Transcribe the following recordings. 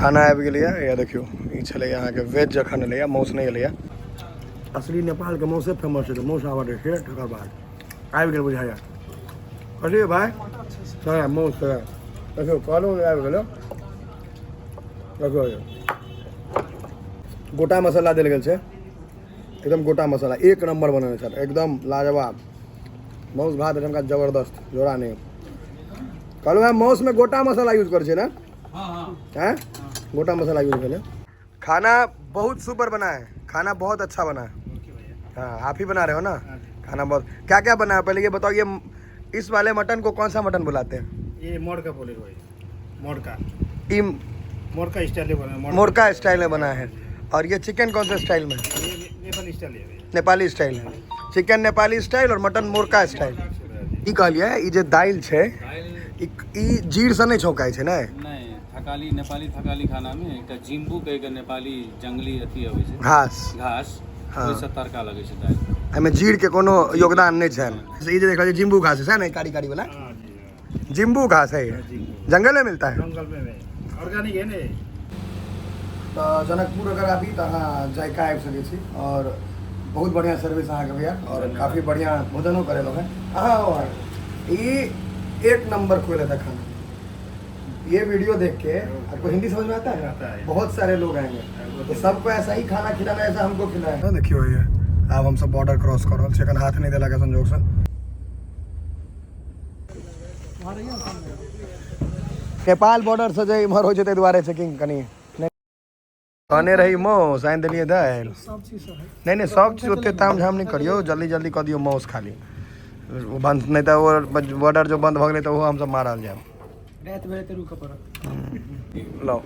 खाना आबि गेलैए। या देखियौ, ई छलैए अहाँके वेज जखन एलैए, मासु नहि एलैए। असली नेपालके मासुए फेमस छै, तऽ मासु आबऽ दै छियै, तकर बाद आबि गेल बुझाइए। कथी भाइ? सएह मासु सएह देखियौ, कहलहुँ जे आबि गेलै। देखियौ, गोटा मसाला देल गेल छै, एकदम गोटा मसाला एक नंबर बनेने छल, एकदम लाजवाब। मासु भात एहिठमका जबरदस्त, जोड़ा नहि। कहलहुँ हेँ मासुमे गोटा मसाला यूज करै छै ने? हैं, गोटा मसाला यूज भेलै। खाना बहुत सुपर बना है, खाना बहुत अच्छा बना है। हाँ, आप ही बना रहे हो ना? खाना बहुत क्या क्या बना है पहले ये बताओ। ये इस वाले मटन को कौन सा मटन बुलाते हैं? ये मोड़का बोले भाई, मोड़का। ई मोड़का स्टाइल में बना। मोरका स्टाइल में बना है। और ये चिकन कौन से स्टाइल में? ये नेपाली स्टाइल है। नेपाली स्टाइल है। चिकन नेपाली स्टाइल और मटन मोरका स्टाइल। ई कहलियै, ई जे दालि छै, ई ई जीर से नहि छौंकाइ छै ने? नहि, थकाली, नेपाली थकाली खानामे एकटा जिम्बू कहि कऽ नेपाली जंगली अथी अबै छै। घास। घास। हाँ। ओहिसँ तड़का लगै छै दालि। एहिमे जीर के कोनो योगदान नहि छनि। ई जे देख रहल छी जिम्बू घास है ने, कारी कारी वाला? हाँ जी, हाँ। जिम्बू घास है ये। जी। जंगल में मिलता है। जंगल में है, ऑर्गेनिक है ने। तऽ जनकपुर अगर आबी तऽ अहाँ जायका आबि सकै छी और बहुत बढ़िआँ सर्विस अहाँके भैया और काफी बढ़िआँ भोजनो करेलहुँ हेँ अहाँ। आउ, ई एक नंबर खुएले था खाना। ये वीडियो देख के आपको हिंदी समझ में आता है? आता है। बहुत सारे लोग आएंगे तो सबको ऐसा ही खाना खिलाना, ऐसा हमको खिलाया। देखियो, ये आब हमसब बॉर्डर क्रॉस कऽ रहल छी। एखन हाथ नहि देलक संजोगसँ। नेपाल बॉर्डर से जे इम्हर होइ छै, ताहि दुआरे चेकिंग कनि नहि। कहने रही मौस, आनि देलियै दालि। नहि नहि, सब चीज ओते ताम झाम नहि करियौ, जल्दी जल्दी कऽ दियौ मौस खाली ओ बंद, नहि तऽ ओ बॉर्डर जो बंद भऽ गेलै तऽ ओहो हमसब मारल जायब। राति भरि तऽ रुकऽ पड़त। लो,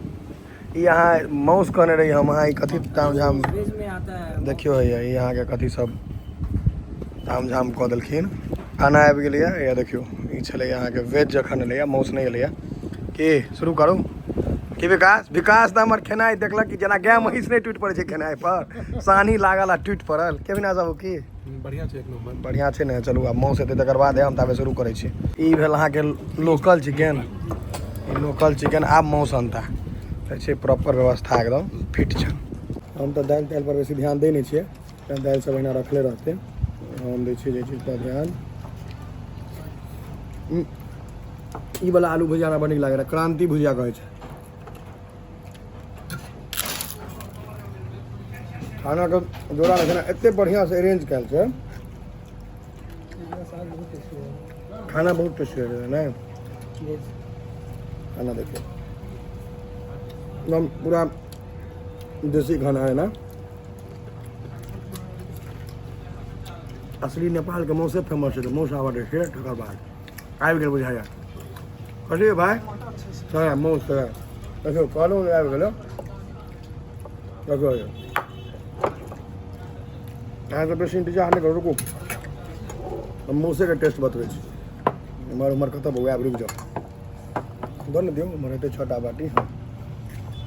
ई अहाँ मौस कहने रही हम, अहाँ ई कथी ताम झाम? वेज में आता है। देखियौ हैया, ई अहाँके कथी सब ताम झाम कऽ देलखिन। खाना आबि गेलैए। या देखियौ, ई छलैए अहाँके वेज जखन एलैए, मौस नहि एलैए। की शुरू करू की विकास? विकास तऽ हमर खेनाइ देखलक कि जेना गाय महींस नहि टूटि पड़ै छै खेनाइ पर, सानी लागल आ टूटि पड़ल। के विनाश बाबू, की? बढ़िआँ छै, एक नम्बर। बढ़िआँ छै ने? चलू, आब मौस हेतै तकर बाद हम ताबे शुरू करै छी। ई भेल अहाँके लोकल चिकन, ई लोकल चिकन। आब मौस अनता तऽ छै प्रॉपर व्यवस्था, एकदम फिट छै। हम तऽ दालि तालि पर बेसी ध्यान दै नहि छियै, तेँ दालि सब अहिना रखले रहतै। हम दै छियै जे चीज पर ध्यान। ई वाला आलू भुजिया हमरा बड़ नीक लागै रहै, क्रान्ति भुजिया कहै छै। खानाके जोड़ा छै ने, एते बढ़िआँ से अरेंज कयल छै। खाना बहुत टेस्टी रहै ने? खाना देखियौ, एकदम पूरा देसी खाना है ना। असली नेपालके मौसे फेमस छै, तऽ मौस आबऽ दै छियै, तकर बाद आबि गेल बुझाइए। कथी भाइ? सएह मौस सएह देखियौ, कहलहुँ जे आबि गेलै। देखियौ, अहाँके बेसी इंतजार नहि करू, रुकू, हम मौसेके टेस्ट बतबै छी। एम्हर उम्हर कतऽ बौआ, आब रुकि जाउ, दऽ ने दियौ। उम्हर हेतै छओटा बाटी। हँ,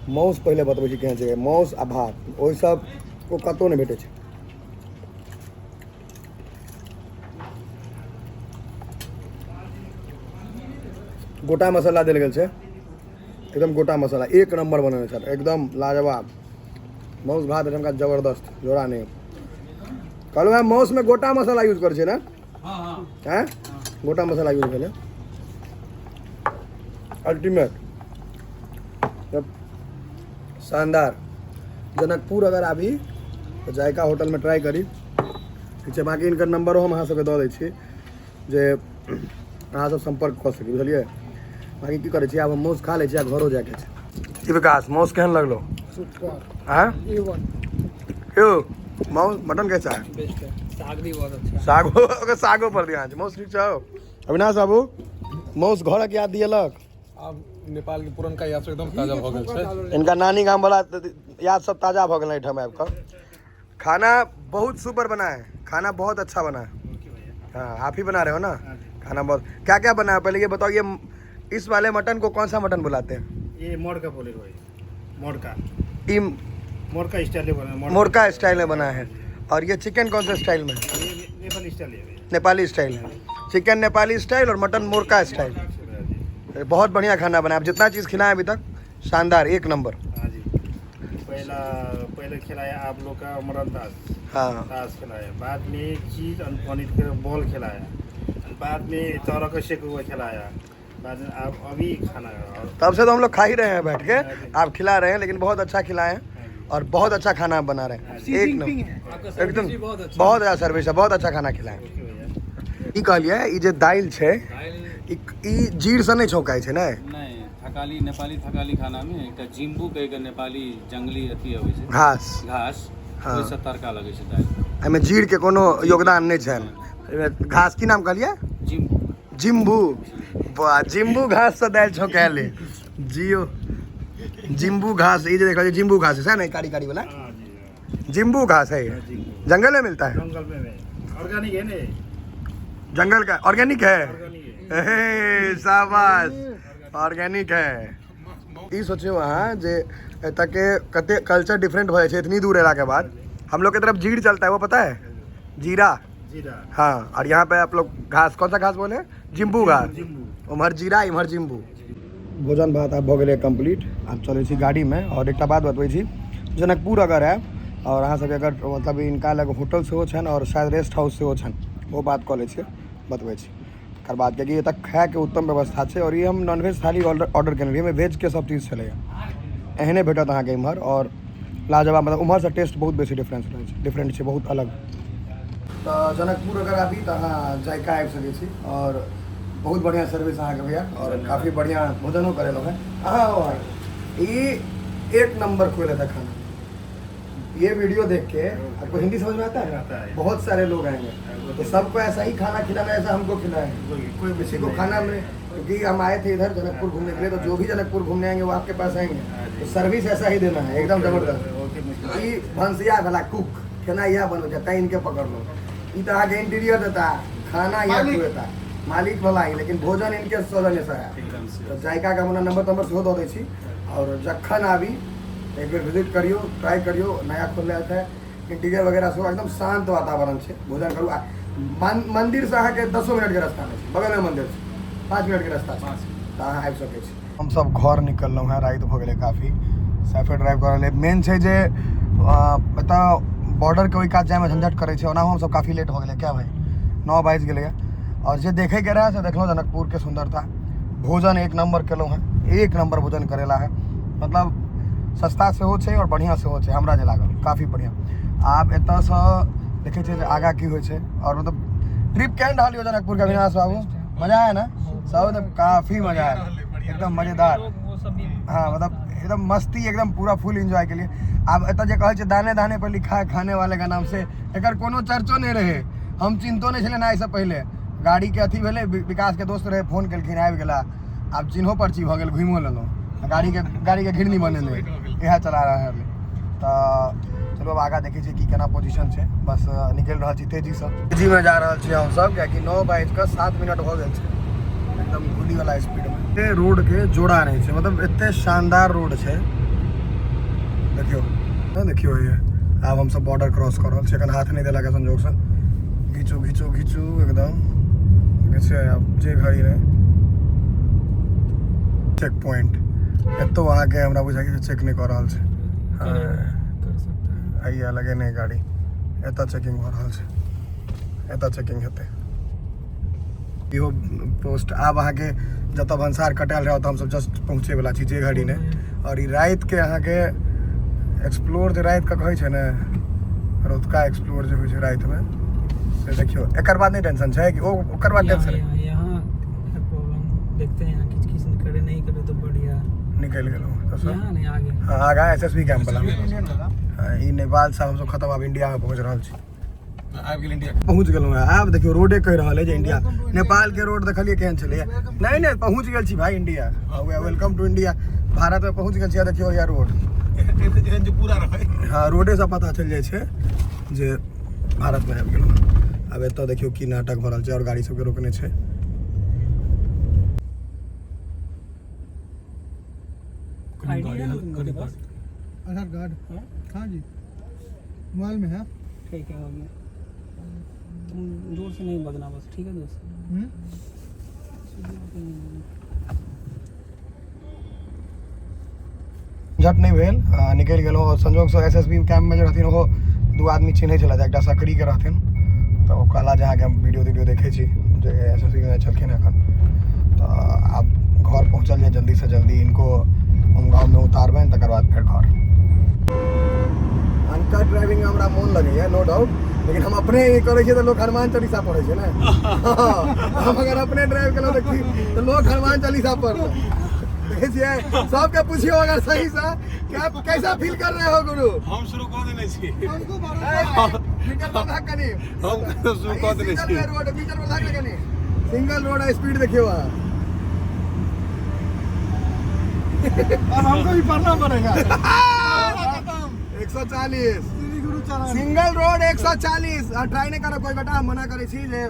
माउस पहिले बतबै छी केहन छै। माउस आ भात ओहि सब ओ कतहु नहि भेटै छै। गोटा मसाला देल गेल छै, एकदम गोटा मसाला एक नंबर बनेने छल, एकदम लाजवाब। माउस भात एहिठमका जबरदस्त, जोड़ा नहि। कहलहुँ हेँ माउसमे गोटा मसाला यूज करै छै ने? हैं, गोटा मसाला यूज भेलै। अल्टीमेट, शानदार। जनकपुर अगर आबी तऽ जायका होटलमे ट्राई करी। ठीक छै, बाँकी हिनकर नम्बरो हम अहाँ सबके दऽ दै छी जे अहाँ सब सम्पर्क कऽ सकी, बुझलियै? बाँकी की करै छी, आब हम माउस खा लै छी आ घरो जायके छै। की विकास, माउस केहन लगलो? सुपर। आँ? ए वन। यौ, माउस मटन कैसा है? बेस्ट है, साग भी बहुत अच्छा है। सागो, ओकर सागो पर ध्यान छै। माउस ठीक छौ अविनाश बाबू? माउस घरक याद दियलक? आब नेपाल के पुरनका याद सब एकदम ताजा भऽ गेल छै। इनका नानी गाम वाला याद सब ताजा भऽ गेल एहिठाम आबि कऽ। खाना बहुत सुपर बना है, खाना बहुत अच्छा बना है। हाँ, आप ही बना रहे हो ना? खाना बहुत क्या क्या बना है पहले ये बताओ। ये इस वाले मटन को कौन सा मटन बुलाते हैं? ये मोड़का बोले भाई, मोड़का। ई मोड़का स्टाइल में बना। मोरका स्टाइल में बना है। और ये चिकन कौन से स्टाइल में? ये नेपाली स्टाइल है। नेपाली स्टाइल है। चिकन नेपाली स्टाइल और मटन मोरका स्टाइल। बहुत बढ़िया खाना बना। आप जितना चीज़ खिलाए अभी तक, शानदार, एक नंबर। हाँ जी, पहला पहले खिलाया आप लोग का अमरन दास। हाँ। दास खिलाया, बाद में चीज और पनीर के बॉल खिलाया, और बाद में तोरा का सेकुआ खिलाया, बाद में आप अभी खाना और तब से तो हम लोग खा ही रहे हैं बैठ के, आप खिला रहे हैं, लेकिन बहुत अच्छा खिलाए हैं और बहुत अच्छा खाना आप बना रहे हैं। एक नंबर। आपका एकदम सर्विस भी बहुत अच्छा। बहुत अच्छा सर्विस है, बहुत अच्छा खाना खिलाए। ओके भैया। ई कहलियै ई जे दालि छै, दालि। ई ई जीर से नहि छौंकाइ छै ने? नहि, थकाली, नेपाली थकाली खानामे एकटा जिम्बू कहि कऽ नेपाली जंगली अथी अबै छै। घास। घास। हाँ। ओहिसँ तड़का लगै छै दालि। एहिमे जीर के कोनो योगदान नहि छनि। एहिमे घास की नाम कहलियै? जिम्बू। जिम्बू। वाह, जिम्बू घास से दालि छौंकायल है। जियो जिम्बू घास, ई जे देख रहल छी जिम्बू घास है ने, कारी कारी वाला। हाँ जी, हाँ। जिम्बू घास है ये। जी। जंगल में मिलता है? जंगल में है, ऑर्गेनिक है ने। जंगल का ऑर्गेनिक है। ऑर्गेनिक है। हे, शाबाश, ऑर्गेनिक है। ई सोचियो अहाँ जे एतऽ के कते कल्चर डिफरेंट हो जाइ छै इतनी दूर एला के बाद। हम लोग के तरफ जीर चलता है, वो पता है? जीरा। जीरा। हाँ, और यहाँ पे आप लोग घास, कौन सा घास बोले? जिम्बू घास। जिम्बू। उम्हर जीरा, इम्हर जिम्बू। भोजन भात आब भऽ गेलै कम्प्लीट, आब चलै छी गाड़ीमे। आओर एकटा बात बतबै छी, जनकपुर अगर आयब आओर अहाँ सबके अगर मतलब इनका लग होटल सेहो छनि आओर शायद रेस्ट हाउस सेहो छनि, ओ बात कऽ लै छियै, बतबै छी तकर बाद, कियाकि एतऽ खायके उत्तम व्यवस्था छै। आओर ई हम नॉनवेज थाली ऑर्डर केने रहियै, एहिमे वेजके सब चीज छलैए। एहने भेटत अहाँके इम्हर आओर लाजवाब, मतलब उम्हरसँ टेस्ट बहुत बेसी डिफरेंस रहै छै, डिफरेंट छै बहुत अलग। तऽ जनकपुर अगर आबी तऽ अहाँ जायका आबि सकै छी आओर बहुत बढ़िआँ सर्विस अहाँके भैया आओर काफी बढ़िआँ भोजनो करेलहुँ हेँ अहाँ। आउ, ई एक नंबर खुएले था खाना। ये वीडियो देख के आपको हिंदी समझ में आता है? आता है। बहुत सारे लोग आएंगे तो सबको ऐसा ही खाना खिलाना, ऐसा हमको खिलाएंगे। कोई कोई किसी को खाना में, क्योंकि हम आए थे इधर जनकपुर घूमने के लिए, तो जो भी जनकपुर घूमने आएंगे वो आपके पास आएंगे, तो सर्विस ऐसा ही देना है एकदम जबरदस्त। ओके, मुश्किल। ई भनसिया भला कुक केना इएह बनबै छै, तैं इनके पकड़लहुँ। ई तऽ अहाँके इंटीरियर देता, खाना इएह खुएता, मालिक भला ही, लेकिन भोजन इनके सौजन्य से है। एकदम से। तऽ जायकाके हमरा नंबर तंबर सेहो दऽ दै छी आओर जखन आबी तऽ एक बेर विजिट करियौ, ट्राई करियौ। नया खोलले छै, इंटीरियर वगैरह सेहो एकदम शान्त वातावरण छै। भोजन करू आ मंदिरसँ अहाँके 10 मिनटके रास्तामे छै, बगलमे मंदिर छै, 5 मिनटके रास्ता छै, तऽ अहाँ आबि सकै छी। हमसब घर निकललहुँ हेँ, राति भऽ गेलै काफी, सैफे ड्राइव कऽ रहलै। मेन छै जे एतऽ बॉर्डरके ओहि कात जायमे झंझट करै छै। ओनाहो हमसब काफी लेट भऽ गेलै, क्या भाइ? 9 बाजि गेलैए। आओर जे देखैके रहए से देखलहुँ, जनकपुरके सुन्दरता। भोजन एक नंबर केलहुँ हेँ, एक नंबर भोजन करेला है, मतलब सस्ता सेहो छै आओर बढ़िआँ सेहो छै, हमरा जे लागल काफी बढ़िआँ। आब एतऽसँ देखै छियै जे आगाँ की होइ छै। आओर मतलब ट्रिप केहन रहल यौ जनकपुरके, अविनाश बाबू? मजा आया ना सब? एकदम काफी मजा आया, एकदम मजेदार। लोग वो सब भी। हाँ, मतलब एकदम मस्ती, एकदम पूरा फुल एंजॉय के लिए। आब एतऽ जे कहै छै दाने दाने पर लिखा है खाने वाले का नाम से, एकर कोनो चर्चो नहि रहै, हम चिन्हतो नहि छलियै एहिसँ पहिले। गाड़ीके अथी भेलै, विकासके दोस्त रहै, फोन केलखिन, आबि गेला। आब चिन्हो पर्ची भऽ गेल, घुमियो लेलहुँ, आ गाड़ीके घिरनी बनेलै, इएह चला रहल है। तऽ चलू, आब आगाँ देखै छियै कि केना पोजीशन छै। बस निकलि रहल छी तेजीसँ, तेजीमे जा रहल छी हमसब, कियाकि 9 बाजि कऽ 7 मिनट भऽ गेल छै, एकदम गोली वाला स्पीडमे। रोड के जोड़ा नहि छै, मतलब एते शानदार रोड छै। देखियौ, हाँ, देखियौ ये आब हमसब बॉर्डर क्रॉस कऽ रहल छी। एखन हाथ नहि देलक है संजोगसँ। घीचू घीचू घीचू, एकदम घीचे। आब जे घड़ी रहै चेक पॉइंट, एतौ अहाँके हमरा बुझाइ छै चेक नहि कऽ रहल छै। हाँ। कर सकता है। आइया लगेने गाड़ी, एतऽ चेकिंग भऽ रहल छै, एतऽ चेकिंग हेतै। इहो पोस्ट। आब अहाँके जतऽ भनसार कटायल रहै, ओतऽ हमसब जस्ट पहुँचे वला छी जे घड़ी ने। आओर ई रातिके अहाँके एक्सप्लोर जे रातिके कहै छै ने, रतुका एक्सप्लोर जे होइ छै रातिमे, से देखियौ। एकर बाद नहि टेंशन छै कि ओ ओकर बाद यहाँ टेंशन? यहाँ यहाँ है प्रॉब्लम, देखते हैं यहाँ किच किच करे नहीं करे तो बढ़िया। निकलि गेलहुँ तऽ यहाँ नहीं, आगे। हाँ, आगाँ एस एस बी कैंप वाला। हाँ, ई नेपालसँ हमसब खतम, आब इंडियामे पहुँच रहल छी। आबि गेल इंडिया। पहुँच गेलहुँ हेँ। आब देखियौ, रोडे कहि रहल है जे इंडिया। नेपालके रोड देखलियै केहन छलैए? नहि नहि, पहुँच गेल छी भाई इंडिया। Welcome to India. भारतमे पहुँच गेल छी। आ देखियौ यार रोड। एहन जे पूरा रहै। हाँ, रोडेसँ पता चलि जाइ छै जे भारतमे आबि गेलहुँ। आब एतऽ देखियौ की नाटक भऽ रहल छै आओर गाड़ी सबके रोकने छै। आईडी है उनके पास? आधार कार्ड? हाँ जी, मोबाइल में है। ठीक है, हो गया। तुम जोर से नहीं बजना बस, ठीक है दोस्त? हम्म? जोर से नहीं बजना। झंझट नहि भेल, निकलि गेलहुँ। आओर संजोगसँ एस एस बी कैम्पमे जे रहथिन ओहो 2 आदमी चिन्है छलथि, एकटा सकरीके रहथिन, तऽ ओ कहला जे अहाँके हम वीडियो तीडियो देखै छी जे एस एस बी मे छलखिन एखन। तऽ आब घर पहुँचल जाय जल्दीसँ जल्दी, इनको हम गाँवमे उतारबनि तकर बाद फेर घर। अनकट ड्राइविंग हमरा मोन लगैए नो डाउट, लेकिन हम अपने ई करै छियै तऽ लोक हनुमान चालीसा पढ़ै छै ने। हम अगर अपने ड्राइव केलहुँ तऽ की तऽ लोक हनुमान चालीसा पढ़तै। देखै छियै सबके पुछियौ अगर सहीसँ कि आप कैसा फील कर रहे हो गुरु। हम शुरू कऽ देने छी। मीटर पर भाग कनी। हम शुरू कऽ देने छी। रोड मीटर पर भाग कनी, सिंगल रोड स्पीड देखियौ अहाँ। अब हमको भी पढ़ना पड़ेगा। 140 गुरु चरण सिंगल रोड 140। आ ट्राई नहि करब कोई बेटा, हम मना करै छी जे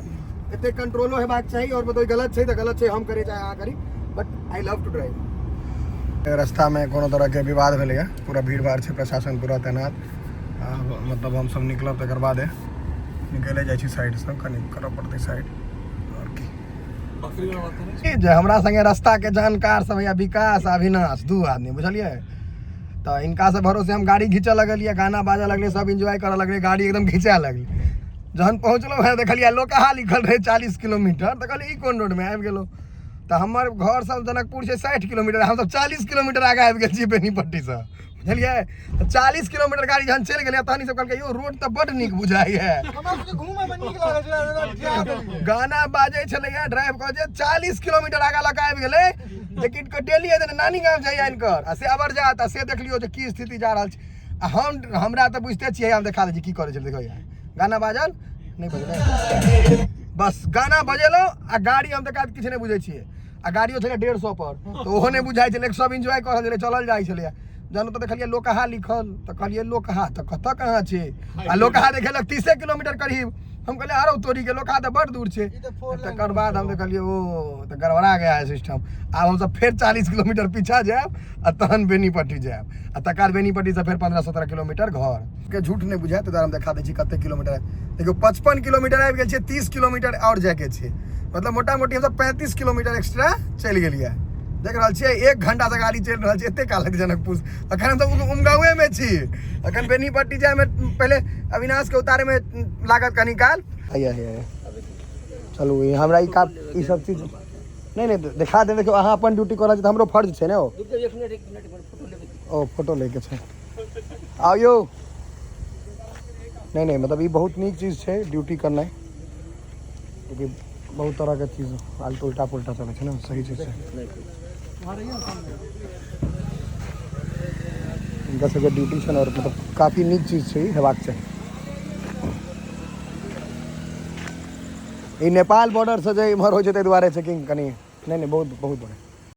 एते कंट्रोलो हेबाक चाही। और बताउ गलत छै तऽ गलत छै, हम करी चाहे अहाँ करी, but I love to drive. रास्तामे कोनो तरहके विवाद भेलैए, पूरा भीड़ भाड़ छै, प्रशासन पूरा तैनात। मतलब हमसब निकलब तकर बादे निकले जाइ छी साइडसँ, कनि करऽ पड़तै साइड। आओर की जे हमरा संगे रास्ताके जानकार सब हैया विकास अविनाश 2 आदमी, बुझलियै। तऽ हिनका से भरोसे हम गाड़ी घीचऽ लगलियै, गाना बाजऽ लगलै, सब एन्जॉय करऽ लगलै, गाड़ी एकदम घिचा लगलै। जहन पहुँचलहुँ हेँ देखलियै लोकहा लिखल रहै 40 किलोमीटर, तऽ कहलियै ई कोन रोडमे आबि गेलहुँ। तऽ हमर घर सब जनकपुर छै 60 किलोमीटर, हमसब 40 किलोमीटर आगाँ आबि गेल छियै बेनीपट्टीसँ, बुझलियै। तऽ 40 किलोमीटर गाड़ी जहन चलि गेलै तहन ई सब कहलकै यौ रोड तऽ बड्ड नीक बुझाइए। गाना बाजै छलैए ड्राइव कऽ जे 40 किलोमीटर आगाँ लऽ कऽ आबि गेलै, लेकिन डेली एतऽ नानी गाम जाइए हिनकर, आ से अबर जात, आ से देखलियौ जे की स्थिति जा रहल छै। आ हम हमरा तऽ बुझिते छियै, हम देखा दै छी की करै छलै। देखो गाना बाजल नहि बजलै, बस गाना बजेलहुँ आ गाड़ी हम तऽ किछु नहि बुझै छियै। आ गाड़ियो छलै 150 पर, तऽ ओहो नहि बुझाइ छलै, सब एन्जॉय कऽ रहल छलै, चलल जाइ छलै। जहन ओतऽ देखलियै लोकहा लिखल तऽ कहलियै लोकहा तऽ कतऽ कहाँ छै, आ लोकहा देखेलक 30 किलोमीटर करीब। हम कहलियै आरो तोरी के लोकहा तऽ बड़ दूर छै। तकर बाद हम देखलियै ओ तऽ गड़बड़ा गया है सिस्टम। आब हमसब फेर 40 किलोमीटर पीछा जायब आ तहन बेनीपट्टी जायब, आ तकर बेनीपट्टीसँ फेर 15-17 किलोमीटर घर। के झूठ नहि बुझायत तऽ हम देखा दै छी कते किलोमीटर। देखियौ 55 किलोमीटर आबि गेल छै, 30 किलोमीटर आओर जायके छै, मतलब मोटा मोटी हमसब 35 किलोमीटर एक्स्ट्रा चलि गेलियै। देख रहल छियै 1 घंटासँ गाड़ी चलि रहल छै, एते काल लगतै जनकपुर। अखन हमसब उमगाँवेमे छी, अखन बेनीपट्टी जायमे पहिले अविनाशके उतारैमे लागत कनी काल। आइया आइया चलू ई हमरा ई का ई सब चीज नहि नहि देखा दे। देखियौ अहाँ अपन ड्यूटी कऽ रहल छी तऽ हमरो फर्ज छै ने। ओ ओ फोटो लैके छै, आउ यौ। नहि नहि मतलब ई बहुत नीक चीज छै ड्यूटी करनाइ, क्योंकि बहुत तरहके चीज फालतू उल्टा पुल्टा चलै छै ने, सही चीज छै। हिनका सबके ड्यूटी छनि आओर मतलब काफी नीक चीज छै, ई हेबाक चाही। ई नेपाल बॉर्डरसँ जे इम्हर होइ छै ताहि दुआरे चेकिंग कनि नहि नहि बहुत बहुत बढ़िआँ।